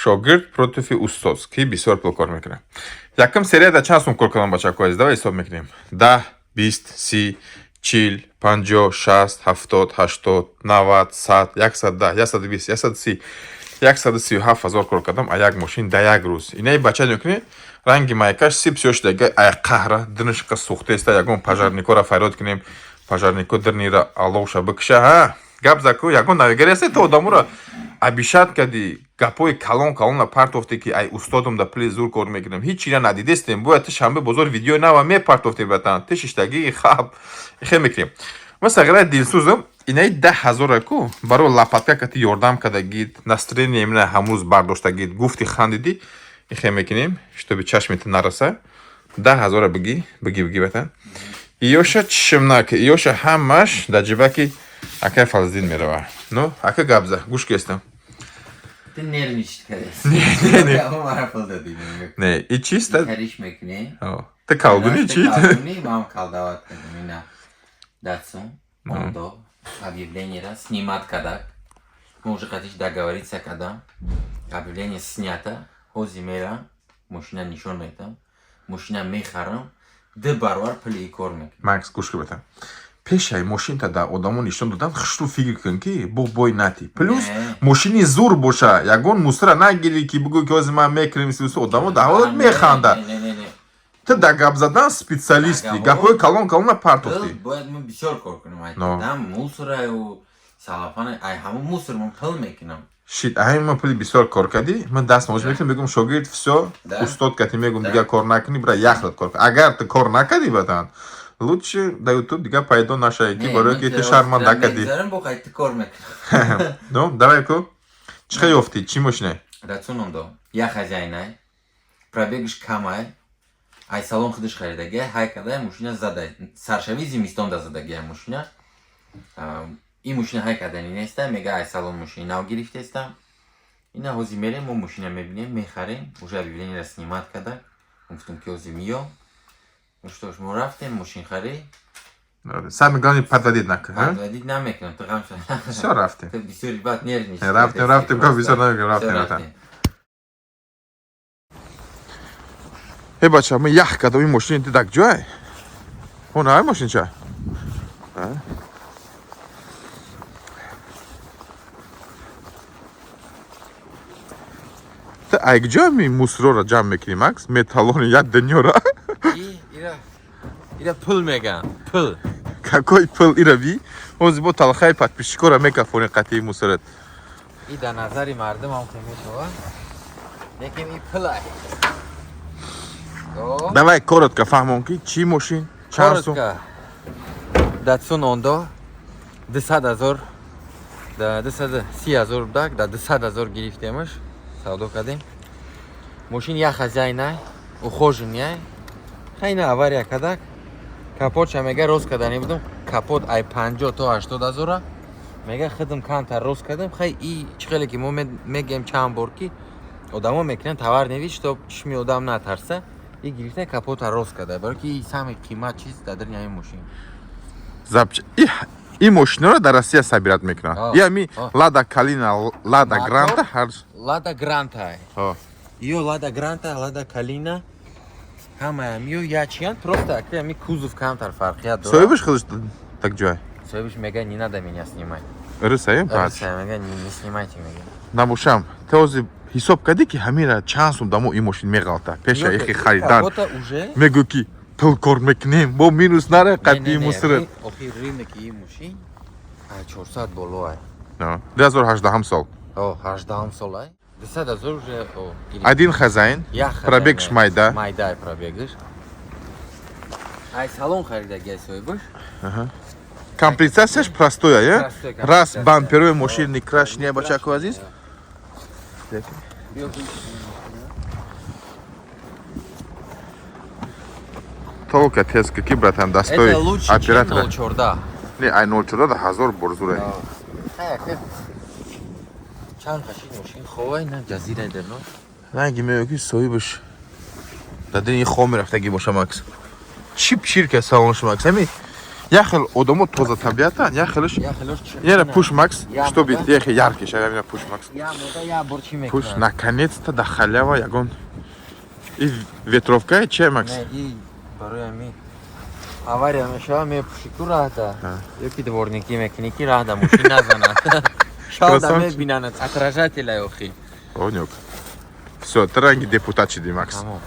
Шогирд против устоз, ки бисёр пул кор мекунад. Якум серия да чанд сум кор кардам, бачако азиз? Давай ҳисоб мекунем: 10, 20, 30, 40, 50, 60, 70, 80, 90, 100, 110, 120, 130, 137 000 кор кардам а як мошин да як рӯз. Инаи бача мекунӣ, ранги майкаш сип сиё шуда, ай қаҳра динишқа сӯхтеста. Ягон пожарникора фарёд кунем, пожарнико дирнира аловша бикша. Ҳа, гап заку, ягон навигари ҳасте? То одаморо обижать кардӣ, гапҳои калон калона партофте, ки ай устодам да пули зур кор мекунам. Ҳеҷ чира надидестем. Бояд ти шанбе бозор видеои нава мепартофте, братан. Ти шиштагии хаб хе мекунем. Ма сағираи дилсӯзам, инаи 10 000-а ку барои лопатка кати ёрдам кардагид, настроение мина ҳамрӯз бардоштагид, гуфти, хандидӣ, ихе мекунем, чтобы чашми ту нараса. 10 000-а бигӣ, бигӣ, бигӣ, братан. Иёша чишмнак, иёша ҳамаш дар ҷибаки акай Фазлиддин мерава. Ну, ака, гап за, гӯш кестам. Ты нервничать кардест. Не, не. Мара пул дадӣ. Не, и чисто. Кариш мекунӣ. Ты колдуни чи? Колдуни, мам колдовать кардам. Ина. Датсун. Ондо. Объявление раз снимать кадак. Мы уже хотишь договориться кадам. Объявление снято. Ҳози мера. Мошина нишон метам. Мошина мехарам. Ду баробар пули кор мекунам. Макс, гӯш ки, братан. Пешаи мошинта дар одамо нишон додан, хушрӯ фикр кун, ки бо бой натӣ. Плюс мошини зур боша, ягон мусора нагирӣ, ки бигӯ, ки ҳозир ман мекунем. Одамо дар ҳолат механда. Ту дар гап задан специалистӣ, гапҳои калон калона партофтӣ. Бояд ман бисёр кор кунам. Ай дам мусораю салафана, ай ҳамон мусор ман пул мекунам. Шит, ай ман пули бисёр кор кардӣ, ман даст мош мекунам, мегӯм: шогирд, всё, устод кати мегӯм, дигар кор накунӣ, бира яхлат кор кун. Агар ту кор накардӣ, братан, лучше дар Ютуб дигар пайдо нашавӣ, ки барое ки ту шарманда кардӣ. Ну, давай ку, чӣ хел ёфтӣ, чӣ мошине? Датсун Ондо, як хозяинай, пробегаш камай, ай салон худаш харидагия, ҳай кадай мошина задай, саршави зимистон да задагия мошина. Ин мошина ҳай кардани неста, мега, ай салон мошини нав гирифтестам. Ина ҳозир мерем, мо мошина мебинем, мехарем, уже объявлениеро снимать када. Гуфтум, ки ҳозир миём. Ну что ж, мо рафтем мошинхарӣ. Самое главное, подводить накун. Подводить намекунам, ту ғам. Всё, рафтем. Ту бисёри бад нервничаешь. Рафтем, рафтем, гап бисёр намекунам, рафтем, рафтем. Э, бача, ман ях кардам, ин мошини ту дак ҷой? Ҳо, ай мошинча? А? Ту ай куҷо ми мусорро ҷамъ мекунӣ, Макс? Металлони як дунёра. Ира пул меган, пул. Какой пул, ира би? Ҳозир бо талхаи подписчикора мекафонӣ қатъии мусорат. И дар назари мардум ҳам хел мешавад. Лекин и пул ай. Давай коротко фаҳмон, ки чӣ мошин, чанд сум? Коротко. Датсун Ондо 200 000, да 230 000 будак, да 200 000 гирифтемаш, савдо кардем. Мошин як хозяинай, ухоженный. Хайна авария кадак. Капотша мега рост кардани будум. Капот ай 50 то 80 ҳазора. Мега, худам камтар рост кардам. Хай, и чӣ хеле ки мо мегем чанд бор, ки одамо мекунанд товарный вид, чтоб чишми одам натарса. И гирифта капота рост карда. Барои ки и самый қимат чиз дар даруни ҳамин мошин. Запч ин мошинаро дар Россия собирать мекунанд. И ами Лада Калина, Лада Гранта ҳар Лада Гранта. Ё Лада Гранта, Лада Калина, ҳамаям ё ячиян, просто акри ами кузов камтар фарқият дорад. Соҳибаш худаш так ҷой? Соҳибаш мега: «Не надо меня снимать». Русаем пас. Русаем, мега: «Не снимайте», мега. Набошам, ту ҳозир ҳисоб кардӣ, ки ҳамира чанд сум дамо ин мошин меғалта пеша ихи харидан? Капота уже Мегӯ, ки пул кор мекунем, бо минус наре қатъии мусорат. Охи, рынок и мошин 400 боло ай. 2018 сол. О, 18 сол ай. 200 000 уже. Один хозяин. Пробегш майда. Майда пробегш. Ай салон харидаги соҳибаш. Комплектацияш простая, я? Раз бамперои мошин не крашеный, бачако азиз. Биё. Только теска ки, братан, дастой Это лучше, чем оператора. 0,14. Не, ай 0,4 да ҳазор бор зуре. Чанд қашин мошин ховай на ҷазира дерно. Ранги меё, ки соҳибаш дар дини ин хом мерафтагӣ боша, Макс. Чип чирка салонш, Макс. Ҳами Як хел одамо тоза табиатан, як хелш Я хелош. Яра пуш, Макс, Я чтобы мода. Ехе яркий шава, я пуш, Макс. Я мода, я бор чӣ Пуш, мекунам? Наконец-то да халява ягон. И ветровка че, Макс? Не, и барои ҳамин авария мешава, мепӯши ку раҳда. Ё ки дворникӣ мекунӣ, ки раҳда мошин назанад. Шавда Красавчик. мебинанад отражателя охи. Онёк. Всё, ты ранги депутат шиди, Макс. Тамом.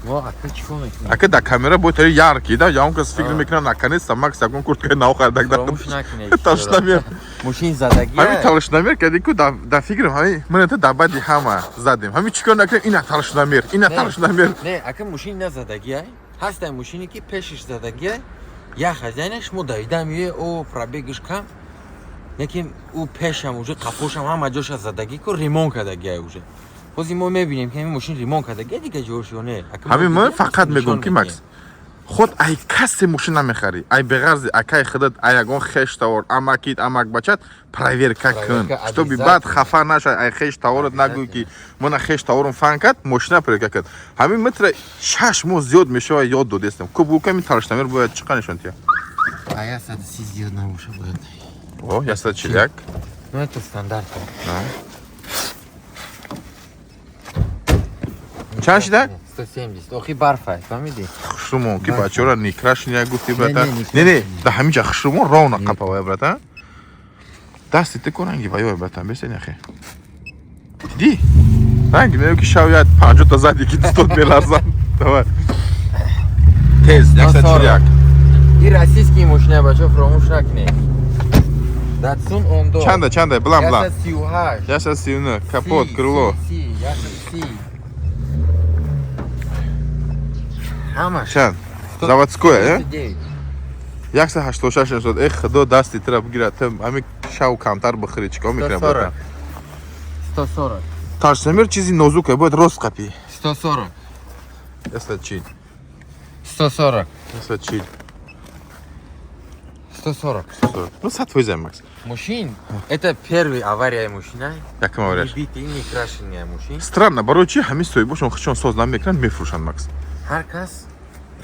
Мо ака чӣ кор мекунем? Ака да камера бо тари яркий, да, я он кас фикр А. мекунам, наконец-то Макс ягон курткаи нав харидак да. Фаромӯш накунед. Толщиномер. Мошин задагия. Ҳамин толщиномер кардӣ ку, да фикрам ҳамин ман та да баъди ҳама задем. Ҳамин чикор накунем, ина толщиномер, ина Не. толщиномер. Не, ака, мошин назадагия. Ҳастай мошине, ки пешиш задагия. Як хозяинаш мо давида меоя, о пробегиш кам. Лекин ӯ пешам уже қафошам ҳама ҷоша задагӣ ку, ремонт кардагия уже. Ҳозир мо мебинем, ки ҳамин мошин ремонт кардагия дига ҷош ё не. Ака, мо Ҳамин ман дидем, фақат нишон мегӯм, ки медиҳем. Макс, худ ай касе мошин намехарӣ, ай беғарзи акай худат, ай ягон хеш тавор, амакит, амак бачат, проверка кун, Проверка чтобы баъд обязательно. хафа нашай, ай хеш таворат нагӯй, ки мана хеш таворум фан кард, мошина проверка кард. Ҳамин метра 6 моҳ зиёд мешава, ёд додестам ку, бука ин толщиномер бояд чӣ нишон тия. А 130 зиёд набоша бояд. О, 141. Ну, это стандарт. Чанд шида? 170. Охи барфай, фаҳмидӣ? Хушрумон ки бачаҳора некрашения гуфти, брата. Не, не, Не, не, да ҳамин ҷа хушрумон ровно қапавая, брата. Дасти ты ку ранги ваёй, брата, бесен яхе. Дидӣ? Ранги меё, ки шав як 50-та зади, ки дустот меларзан. Давай. Тез, 141. И российский мошина, бачо, фаромӯш накунед. Датсун Ондо. Чанда, чанда, билан, билан. 138. 139, капот, крыло. Си, 130. Ҳамаш. Чанд? Заводское, э? 139. 186 шуд. Эх, худо дасти тира бигирад. Ту ҳамин шав камтар бихӯри, чикор мекунам, брата? 140. 140. Толщиномер чизи нозуке, бояд рост қапӣ. 140. 140. 140. 140. 140. 140. Ну, 100%, Макс. Мошин, это первый авария мошина. Якум аварияш. Не битый, не крашеный мошин. Странно, барои чи ҳамин соҳибошон худшон соз намекунанд, мефурӯшанд, Макс? Ҳар кас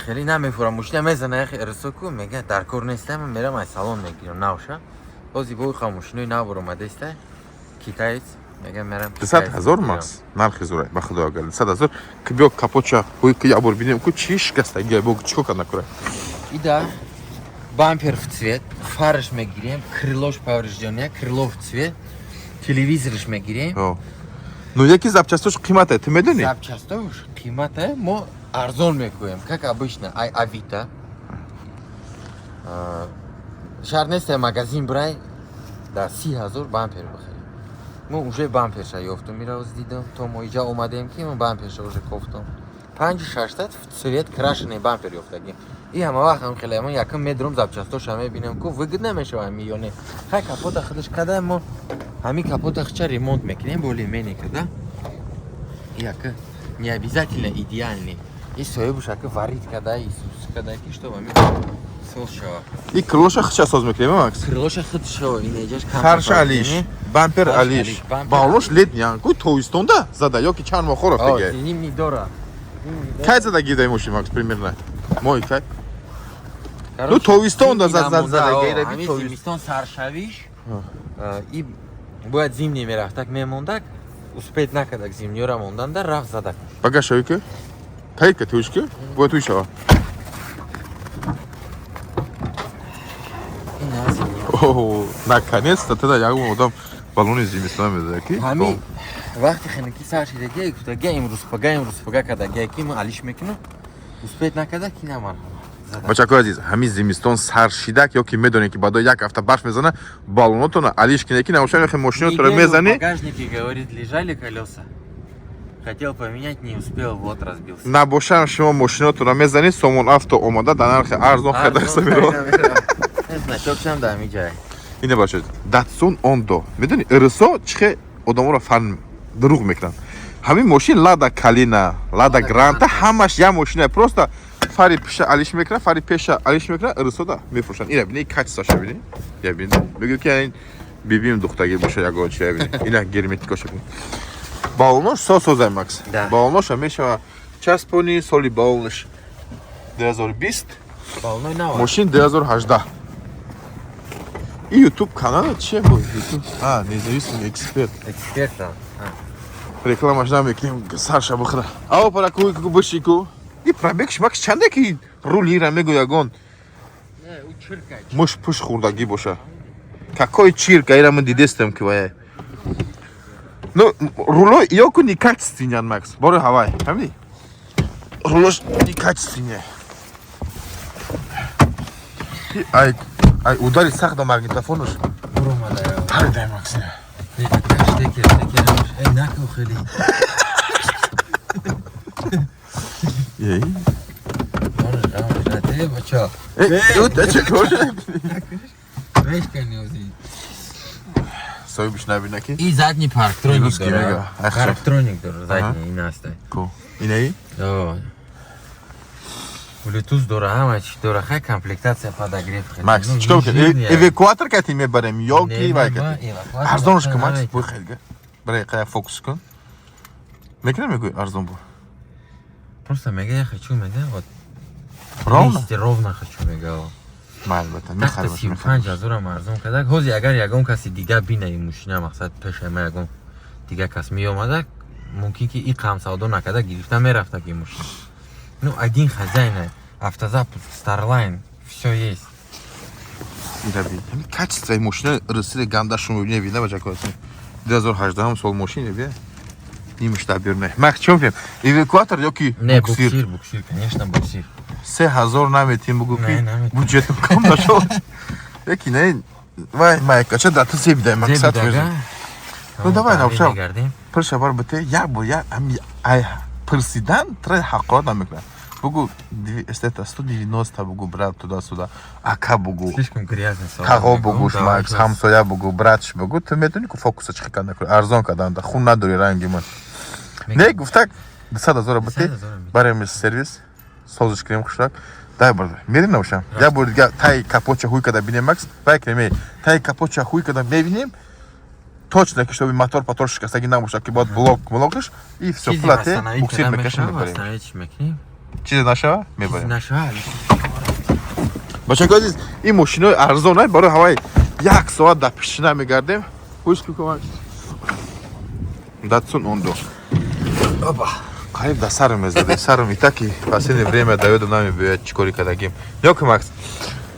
хеле намефурам, мошина мезана, яхе ирсоку мега, дар кор нестам, мерам аз салон мегирам навша. Ҳозир бо ха мошинои нав баромадеста, китаец, мега, мерам 200 ҳазор, Макс, нархи зурай, ба худо, агар 200 ҳазор, ки биё капотша ҳуй, ки як бор бинем ку чи шикастагия, бо чико кад накура. Ида бампер в цвет, фарш мегирем, крылош повреждения, крыло в цвет, телевизорш мегирем. О. Ну, яки запчастош қимате, ту медонӣ? Запчастош қимате, мо арзон мекӯем, как обычно, ай Авито. Шарт нест магазин брай да 30 000 бампер бихарӣ. Мо уже бамперша ёфтум, миравз дидам, то мо иҷа омадем, ки мо бамперша уже кофтум. Панҷу шаштад в цвет крашеный бампер ёфтагим. И ҳама вақт ҳам хеле мо якум медрум, запчастоша мебинем ку выгодно мешава ё не. Хай, капота худаш када, мо ҳамин капота хча ремонт мекунем, более-менее када. Яка не обязательно идеальный. И соҳибуш ака варид када, и сус када, ки что ами соз шава. И крылоша хча соз мекунем, Макс? Крылоша худ шава, инеҷаш кам. Фарш алиш, бампер Фарш алиш. алиш, бампер Балош алиш. летний, ку тобистонда зада ё ки чанд моҳ рафтага. Зимний дора. Кай зада гирдай мошин, Макс, примерно? Моҳи кай? Ну, тобистонда зад гайра би ҳамин тобистон. Зимистон саршавиш и бояд зимний мерафтак, мемондак, успеть накардак зимниёра монданда, рафт задак. Бага шави ки? Таид ка туиш ки? Бояд туиш шава. Ина зимний. О, наконец-то тада ягон одам баллони зимистона мезада ки. Ҳамин вақти хинакӣ сар шидагия, гуфтагия, имрӯз пага кардагия, ки ман алиш мекунам, успеть накарда, ки на, марҳама. Бачакои азиз, ҳамин зимистон сар шидак ё ки медонед, ки баъдо як ҳафта барф мезана, баллонотона алиш кине, ки набошад, охи мошинотро Неделю в мезанӣ. багажнике, говорит, лежали колеса. Хотел поменять, не успел, вот разбился. Набошам, шумо мошинотонро мезанед, Сомон Авто омада дар нархи арзон харида меравад. Значок да ҳамин. Ина, бача, Датсун Ондо, медони, рсо чихе одаморо фан дурӯғ мекунанд. Ҳамин мошин Лада Калина, Лада Гранта, ҳамаш як мошина, просто фари пиша алиш мекунад, фари пеша алиш мекунад, рсода мефурӯшанд. Ина бини, качествоша бини, я бини, мегӯ ки ин бибим духтагӣ боша, ягон чи бини, ина герметикоша бини, балонош со созай, Макс. Да. Балоноша мешава часпони, соли балонош 2020. Балоной нав. Мошин 2018. И YouTube канала чия буд? YouTube. А, независимый эксперт. Эксперт. Рекламаш намекунем, сарша бихӯра. Аво параку ку бишику. И пробег шмакс чанде ки рулира мегӯ ягон Не, ӯ чирка. Муш пуш хӯрдагӣ боша. Какой чирка, ира ман дидестам ки вая. Ну, руло ёку некачественный, Макс. Бори ҳавай, фаҳмидӣ? Рулош некачественный. Ай, ай удари сахт да магнитофонаш. Буромада я. Тари дай, Макс. Не, штекер, штекер. Эй, наку хеле. Ей. Онаш гамаш на бача. Эй, ӯ чӣ кор? Вешка не узи. Соҳибиш набина ки. И задний парктроник Русский дора. мега. Ах, Парктроник дора, задний ин аста. Ку. Инаи? О. Bluetooth дора, ҳама чи дора. Хай, комплектация подогрев хеле. Макс, Ну, чикор кунем? жирный. Эвакуатор кати мебарем ё ки Не, вай ма, кати? эвакуатор Арзонш ки, наметавонам. Макс, бой хайга. Барай қая фокус кун. Мекунам мегӯй арзон бу. Просто мега я хочу, мега вот Ровно? 200 ровно хочу, мега. Ма, албатта, Тахта мехарем. 35 ҳазорам арзон кардак. Ҳозир агар ягон каси дига бина ин мошина, мақсад пешаи ма ягон дига кас меомада, мумкин ки и қам савдо накарда гирифта мерафта ки мошина. Ну, один хозяин, автозапуск, Starline, все есть. Ираби. Ҳамин качествои мошина русири гандашро мебинем, бина бачако. 2018 сол мошине бия. Нимаш да бирне. Макс, чӣ мекунем? Эвакуатор ё ки Не, буксир? буксир, буксир, конечно, буксир. 3000 наметим, бугу Не, ки наметим. буҷетам кам нашуд. Яки не, вай майкача да ту зеб дай мақсад Зеб верзем. дага. Ну, давай, навшав. Мегардем. Пирша бар бите, як бор як ами ай пирсидан тра ҳақорат намекунад. Бугу это 190 бугу, брат, туда-сюда. Ака бугу. Слишком грязный салон. Тағо бугуш, Давай, Макс, сейчас. ҳамсоя бугу, братш бугу, ту медони ку фокуса чӣ канда кунӣ, арзон карданда, хун надори ранги ман. Не, гуфтак 200 ҳазора бите, 200 ҳазора бите. Барем сервис, созиш кунем хушрак. Дай барда, мерим набошам. Як бор дига таи капотча ҳуй када бинем, Макс, вай кунем, таи капотча ҳуй када мебинем, точно ки чтобы мотор патор шикастагӣ набошад, ки бояд блок блокаш и всё. Чизи Плате восстановить буксир када мекашем, мешава, мебарем. Восстановить мекунем. Чизе нашава, Чизи мебарем. нашава. Бачако азиз, ин мошинои арзон ай, барои ҳавай як соат дар пишина мегардем. Ҳуш ки кумак. Датсун Ондо. Опа. Қариб да сарм мезаде. Сарм и так и последнее время да ёдам намебиёяд чӣ кори кардагим. Ёки, Макс.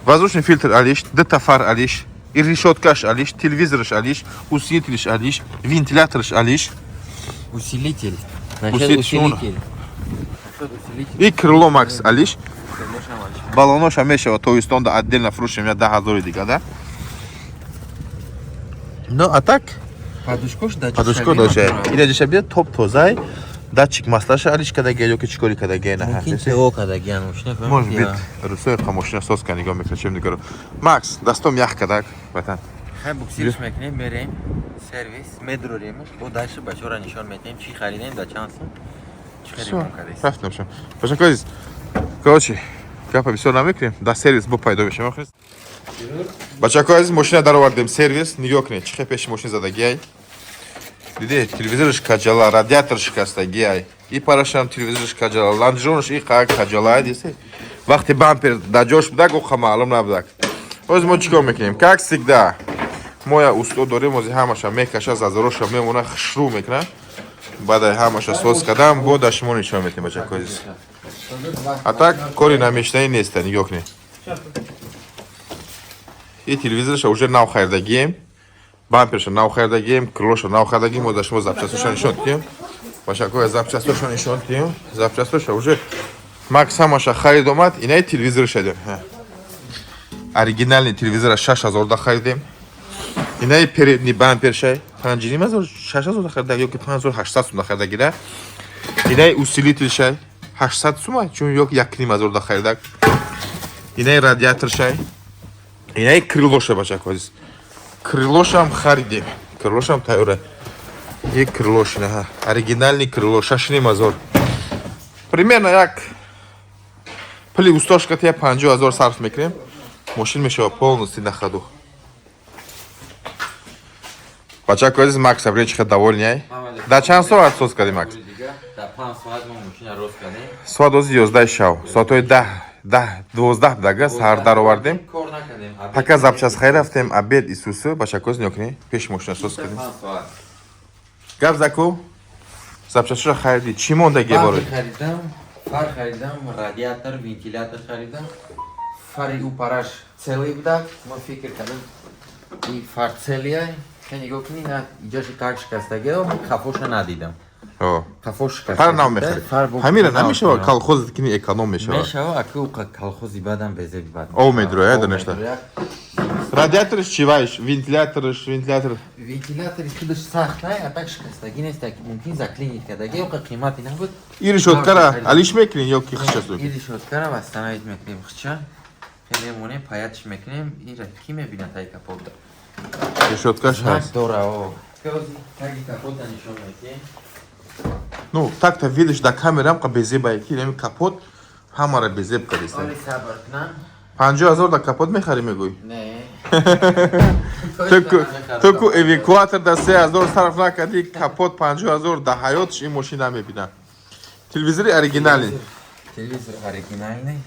Воздушный фильтр алиш, дта фар алиш, и решеткаш алиш, телевизорш алиш, усилителш алиш, вентиляторш алиш, Усилитель. Насчет Усилитель. усилитель. Насчет усилитель. И крыло, Макс, алиш. Балоноша мешава тобистонда отдельно фурӯшем я 10 000 дига да. Ну, а так Подушкош да. Подушко дошай. Ина ҷаша бия топ тозай. Датчик маслаша алиш кадаге ё ки чӣ кори кадаге на. Мумкин ТО кадагиан мошина. Может быть, русои қа мошина соз ка нигоҳ мекунад, чем дигаро. Макс, дастом ях кадак, ватан. Хай, буксирш мекунем, мерем сервис, медроремаш, бо дальше бачора нишон метем, чӣ харидем, да чанд сум, чӣ Всё, харидем кардем. Рафт набошам. Бачако азиз, короче, гапа бисёр намекунем, дар сервис бо пайдо мешавем. Бачако азиз, мошина даровардем сервис, нигоҳ кунед, чӣ хел пеши мошина задагиай. Диде, телевизорш каҷала, радиатор шикастагиай. И парашам телевизорш каҷала, лонжеронш и қак каҷала, дисе. Вақте бампер дар ҷош будак, оқа маълум набудак. Ҳозир мо чӣ кор мекунем? Как всегда, мо я усто дорем, ҳозир ҳамаша мекаша, зазороша мемона, хушрӯ мекунад. Баъд ҳамаша соз кардам, бо дар шумо нишон метем, бачако азиз. А так кори намешнаи неста, нигоҳ кунед. И телевизорша уже нав харидагием, бамперша нав харидагием, крылоша нав харидагием, мо дар шумо запчастоша нишон диҳем. Бачако, запчастоша нишон диҳем. Запчастоша уже Макс ҳамаша харид омад, инаи телевизорша дем. Оригинальный телевизора 6000 да харидем. Инаи передний бампершай 5500, 6000 да харидаг ёки 5800 сум да харидагира. Инаи усилителшай 800 сума, чун ёки 1500 да харидаг. Инаи радиаторшай. Инаи крылоша, бачако азиз. Крылошам харидем. Крылошам тайёра. И крылош, ха. Оригинальный крыло 6500. Примерно як пули устошка тия 50 000 сарф мекунем. Мошин мешава полностью на ходу. Бачако азиз, Макс абре чиха довольный ай. Да чанд соат соз кардем, Макс? Дар 5 соат мо мошина рост кардем. Соат ози 11 шав. Соатҳои 10 10, 12 будага, саҳар даровардем. Кор накардем. Пока запчасть хай рафтем, обед исусу, бачакоз, нёкни, пеш мошина соз кардем. 5 соат. Гап заку, запчастьро хариди, чӣ мондаги бори? Бампер харидам, фар харидам, радиатор, вентилятор харидам. Фари ӯ параш целый будак. Мо фикр кардем, и фар целый ай. Хе, нигоҳ кунӣ, на иҷоши как шикастагиро, ман хафоша надидам. Хафош шикаста. Фар нав мехарӣ? Фар бо- Ҳамира нав намешава, мехарам. колхоз кини, эконом мешава. Мешава, аки уқа колхози бадам безеби бад. Ов медроя, Ов донешта. медроя. Радиаторш чи, вайш, вентиляторш, вентилятор? Вентилятори худаш сахт ай, а так шикастагӣ нест, так мумкин заклинить кардаги, уқа қимати набуд. И решёткара алиш мекунӣ ё ки хичасу? И решёткара восстановить мекунем, хича. Хеле монем, паятш мекунем, ира ки мебинад ай капота. Решёткаш Знак ҳаст. дора, о. Таги капота нишон медиҳем. Ну, так-то видишь, да, камерам қа безебае, ки нами капот ҳамара безеб кардиста. Оли, сабр кунам. 50 000 да капот мехарӣ, мегӯй? Не. Ту ку эвакуатор да 3000 сарф накардӣ, капот 50 000, да ҳаётш ин мошин намебина. Телевизори оригиналӣ. Телевизор оригинальный.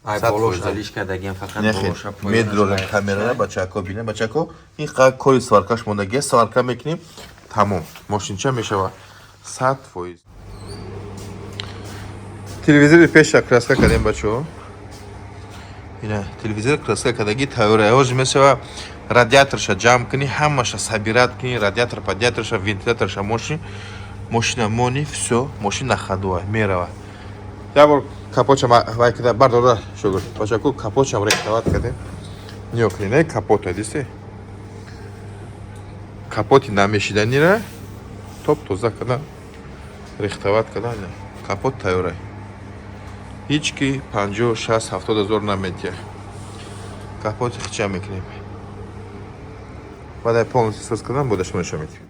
Ай, Сад болош фоиза. алиш кардагиам, фақат Нехе, болоша. медролем камерара, бачако бина, бачако, ин қа кори сваркаш мондагия, сварка мекунем, тамом, мошинча мешава 100%. Телевизори пеша краска кардем, бачаҳо. Ина телевизор краска кардаги тайёра. Ҳозир мешава радиаторша ҷамъ кунӣ, ҳамаша собирать кунӣ, радиатор, падиаторша, вентиляторша, мошина мони, всё, мошин на ходу мерава. Як бор капотша вай када бардора, шогирд. Бачако, капотшам рехтават кардем. Нигоҳ кунед, не, капота дисте? Капоти намешиданира топ тоза кардан, рехтават кардан, капот тайёра. Ҳеҷ ки 50, 60, 70 ҳазор наметия. Капоти хича мекунем. Баъд ай полностью соз кардан бода шумо нишон медиҳем.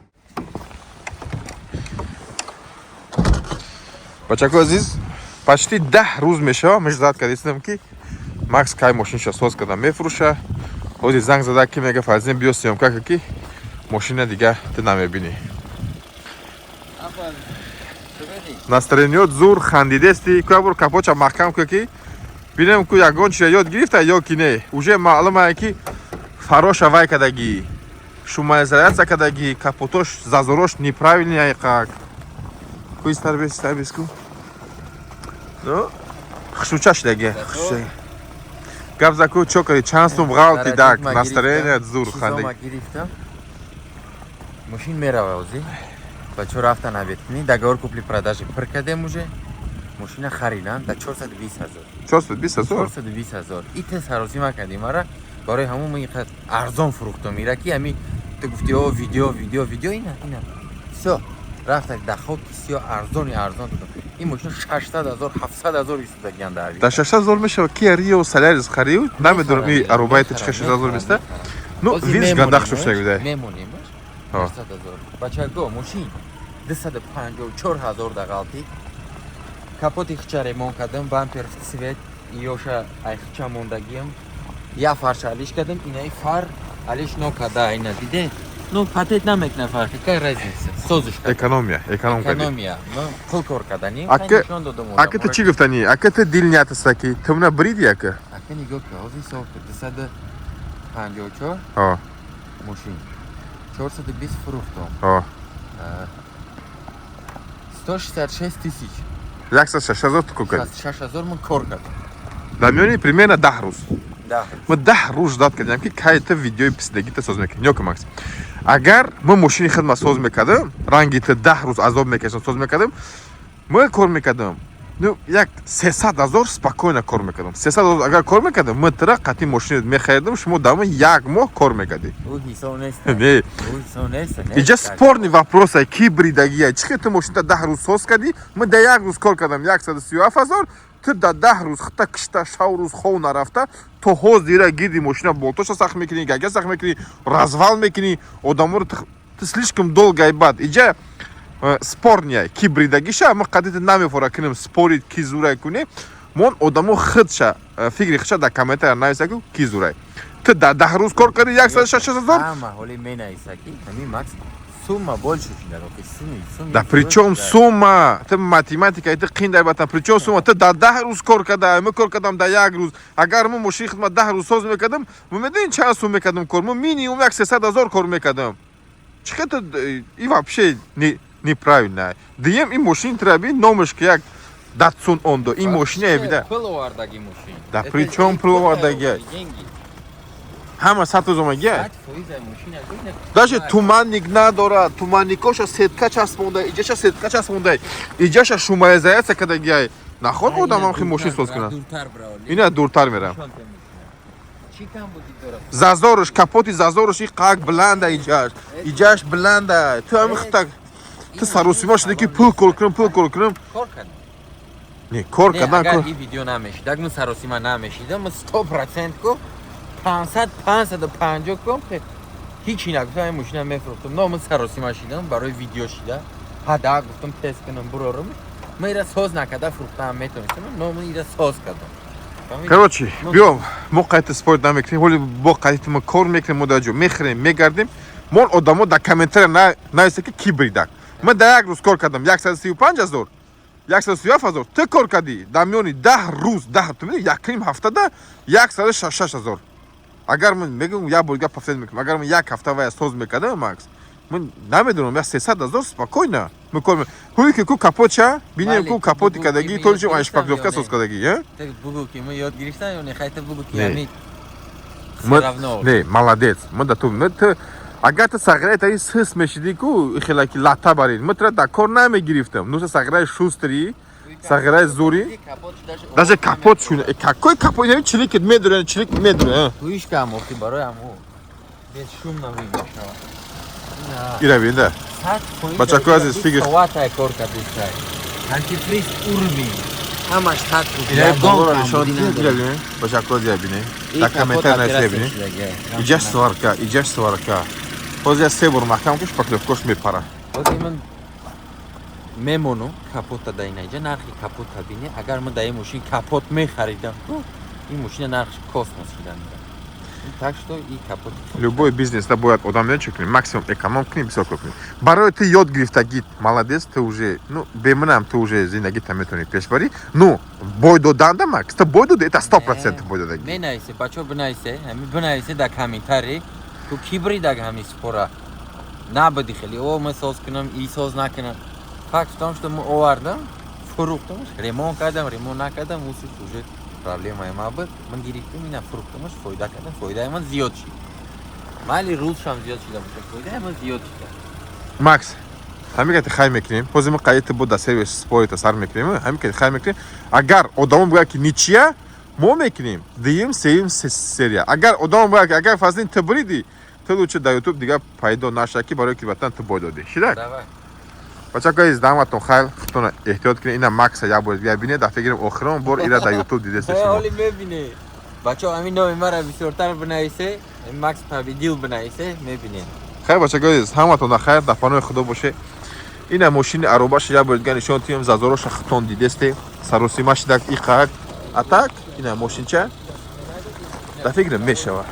Бачако азиз, почти 10 рӯз мешава, междат кардистам, ки Макс кай мошинша соз карда мефурӯша. Ҳозир занг зада, ки мега: «Фарзин, биё съёмка ка, ки мошина дига ту намебинӣ». Настроениёт зур, хандидести, ку як бор капотша маҳкам ку, ки бинем, ку ягон чиза ёд гирифта ё ки не. Уже маълумае, ки фароша вай кардагӣ, шумоизоляция кардагӣ, капотош зазорош неправильный айқак. Ку истарбес, истарбес ку. Ну, хушуча шидаги, хушуча. Гап заку, чо кардӣ, чанд сум ғалти дак, настроение зур, хандагӣ. Гирифтам. Мошин мерава ози. Бачо рафтан обед кунӣ, договор купли продажи пур кардем уже. Мошина харидан да 420 ҳазор. 420 ҳазор? 420 ҳазор. И тез ҳаросима кардем ара. Барои ҳамун мо инқадр арзон фурӯхтам ира, ки ами ту гуфти: «О, видео, видео, видео», ина, ина. Всё. Рафта да хоки сиё арзони арзон додам. Ин мошина 600 ҳазор, 700 ҳазор истодагиан да ави. Да 600 ҳазор мешава, ки Рио Солярис харию, намедонам, и арубайта чи 600 ҳазор места. Ну, видишь, гандах шушаг бидай. Мемонем. 800 ҳазор. Бачако, мошин 254 ҳазор да ғалтид. Капоти хича ремонт кардам, бампер, свет, ёша ай хича мондагиам. Я фарша алиш кардам, инаи фар алиш нокарда, ина диде. Ну, патет намекна фар, какая разница? Созиш кардам. Экономия, эконом кардӣ. Экономия. Ну, пул кор кардани. Ака- Нишон додам. Ака, ту чӣ гуфтанӣ? Ака, ту дил ниятаста, ки тумна бриди, ака? Ака, нигоҳ кун, ҳозир ҳисоб кун. 254 мошин. 420 фурӯхтам. 166 тысяч. 106 ҳазор ту кор кардӣ. 66 ҳазор ман кор кардам. Дар миёни примерно 10 рӯз. Да. Ма 10 рӯз ждать кардем, ки кай ту видеои писидагита соз мекунӣ. Нёка, Макс, агар мо мошини хидма соз мекардам, ранги ту 10 рӯз азоб мекашам, соз мекардам, мо кор мекардам, ну, як 300 ҳазор спокойно кор мекардам. 300 ҳазор агар кор мекардам, мо тира қатъи мошини мехаридам, шумо дама як моҳ кор мекардӣ. Ӯ ҳисоб нест. Не. Ӯ ҳисоб нест. Иҷа спорный вопрос ай, ки бридагия, чӣ хел ту мошината 10 рӯз соз кардӣ, мо да як рӯз кор кардам 137 ҳазор, ту да 10 рӯз хита кишта, шав рӯз хов нарафта, то ҳозира гирди мошина болтоша сахт мекунӣ, гага сахт мекунӣ, развал мекунӣ одаморо, ту слишком долго ай. Бад иҷа спорный, ки бридагиша мо қадита намефора кунем, спорить, ки зурай кунем. Мон одамо худша фикри худша дар комментария нависа, ки зурай: ту да 10 рӯз кор кардӣ 166 ҳазор. Ҳама ҳоли менависа, ки ҳамин Макс Сумма больше шида, охи сумми. Да причём сумма? Ту математика, ту қин дар батан. Причём сумма? Ту дар 10 рӯз кор када, мо кор кардам дар як рӯз. Агар мо мошини хидмат 10 рӯз соз мекардам, мо медонӣ чанд сум мекардам кор? Мо минимум як 300 000 кор мекардам. Чӣ хел ту и вообще неправильно. Дием, ин мошин тура бин, номаш ки як Датсун Ондо. Ин мошине бида. Пул овардаги мошин. Да причём пул овардаги? Деньги. Ҳама 100 рӯз омагия. 100% мошина. Даже туманник надорад, туманникоша сетка часпонда, иҷаша сетка часпонда, иҷаша шумоизоляция кардагиай. Наход одамам хи мошин соз кунад. Дуртар браво. Ина дуртар мерам. Чӣ кам буди дорад? Зазорш, капоти зазорш и қак баланда, иҷаш. Иҷаш баланда. Ту ҳами хитак ту саросима шуда, ки пул кор кунам, пул кор кунам. Кор кардам. Не, кор Не, кардан агар кор. ин видео намешид, аг ман саросима намешидам, ман 100% ку 500 550 кум ҳичи нагуфтам, ин мошина мефурӯхтам. Но ман саросима шидам, барои видео шида. Ҳада гуфтам, тест кунам, бурорам. Ман ира соз накарда фурӯхтаам метонистам, но ман ира соз кардам. Фаҳмидӣ? Короче, биё, мо қайта спорт намекунем, ҳоли бо қайти мо кор мекунем, мо дар ҷо мехӯрем, мегардем. Мон одамо дар комментария нависта, ки ки бридак. Ман дар як рӯз кор кардам 135 ҳазор, 137 ҳазор. Ту кор кардӣ дар миёни 10 рӯз, даҳ, ту медонӣ, якним ҳафтада 166 ҳазор. Агар ман мегӯям, як бор гап повторить мекунам, агар ман як ҳафта вая соз мекардам, Макс, ман намедонам, як 300 000 спокойно ман кор ҳуи ки ку капотча бинем, Бале, ку капоти бугӯ, кардагӣ ки толичи ман ёд ай шпаклёвка гирифтам соз ё не? кардагӣ, э? Ту бугӯ, ки ман ёд гирифтам ё не? Хайта бугӯ, ки Не. ҳами всё равно. Не, молодец. Ман да ту, ман ту агар ту сағираи тари сис мешидӣ ку хела ки латта барин, ман тура дар кор намегирифтам. Ну, сағираи шустрый, сағираи зури. Даже капот шуна. Какой капот? Ин чилик медуре, чилик медуре. Гӯиш кам, охи барои ҳаму без шум намешавад. Ира бинда. 100% Бачако азиз, фигур. Соватай кор кардистай. Антифриз урми. Ҳамаш 100%. Ина болора нишон диҳ, ира бинем. Бачако азиз, бинем. Дар комментар нависта, бинем. Иҷаш сварка, иҷаш сварка. Ҳозир я се бор маҳкам куш, шпаклёвкош мепара. Ҳозир ман мемонам капота да инаҷа, нархи капота бине. Агар ман дар ин мошин капот мехаридам, ин мошина нархш космос шида мера. Так что и капот. Любой бизнес да бояд одам не чӣ кунӣ, максимум эконом кунӣ, бисёр кор кунӣ. Барои ту ёд гирифтагит, молодец, ту уже, ну, беминам, ту уже зиндагита метавонӣ пеш барӣ. Ну, бой доданда, Макс, ту бой доди, это 100% бой додагӣ. Менависе, бачаҳо, бинависе, ҳами бинависе дар комментарий, ку ки бридаг ҳами спора набуди хеле, о, ман соз кунам, и соз накунам. Факт в том, что ман овардам, фурӯхтамаш, ремонт кардам, ремонт накардам, усиш уже проблемаи ма буд. Ман гирифтам, ина фурӯхтамаш, фоида кардам, фоидаи ман зиёд шид. Майли, рӯзшам зиёд шида бошад, фоидаи ман зиёд шида. Макс, ҳамин кати хай мекунем. Ҳозир мо қайти буд дар сервис спорита сар мекунем, ҳамин кати хай мекунем. Агар одамо бигӯяд, ки ничья, мо мекунем дуюм, сеюм серия. Агар одамо бигӯяд, ки агар фаслин ту бриди, ту лучше дар Ютуб дига пайдо наша, ки барои ки ватан ту бой додӣ шидак. Давай. Бачако азиз, даматон хайр, худтона эҳтиёт кунед. Ина Макса як бор дига бинед, дафъа гирем, охирон бор ира дар Ютуб дидесте шумо. Ҳоли мебине, бачаҳо, ҳамин номи мара бисёртар бинависе, Макс победил бинависе, мебинем. Хайр, бачако азиз, ҳаматон хайр, дар паноҳи Худо боше. Ина мошини аробаша як бор дига нишон тиём, зазороша худтон дидесте, саросима шидак иқак. А так ина мошинча дар фикрам мешава.